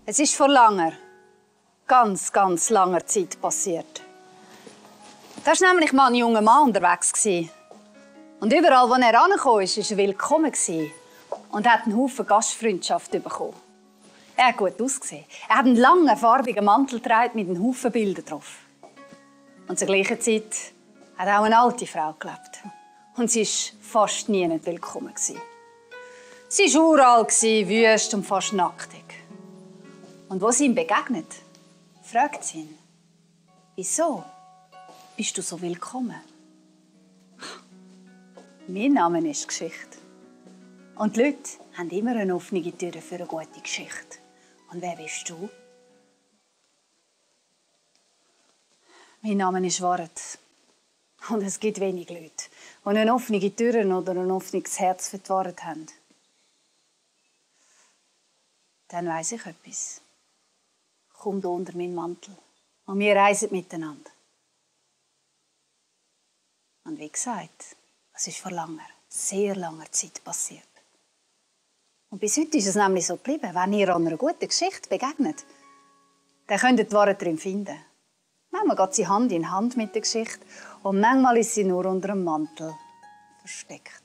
Es ist vor langer, ganz langer Zeit passiert. Da war nämlich mal ein junger Mann unterwegs. Und überall, wo er ankam, war er willkommen und hat einen Haufen Gastfreundschaft bekommen. Er hat gut ausgesehen. Er hat einen langen, farbigen Mantel getragen mit einem Haufen Bildern drauf. Und zur gleichen Zeit hat auch eine alte Frau gelebt. Und sie war fast nie nicht willkommen. Sie war uralt, wüst und fast nacktig. Und wo sie ihm begegnet, fragt sie ihn: «Wieso bist du so willkommen?» Mein Name ist Geschichte. Und die Leute haben immer eine offene Tür für eine gute Geschichte. Und wer bist du? Mein Name ist Waret. Und es gibt wenig Leute, die eine offene Tür oder ein offenes Herz für die Wahrheit haben. Dann weiss ich etwas. Komm hier unter meinen Mantel und wir reisen miteinander. Und wie gesagt, es ist vor langer, sehr langer Zeit passiert. Und bis heute ist es nämlich so geblieben, wenn ihr an einer guten Geschichte begegnet, dann könnt ihr die Wahrheit darin finden. Manchmal geht sie Hand in Hand mit der Geschichte und manchmal ist sie nur unter einem Mantel versteckt.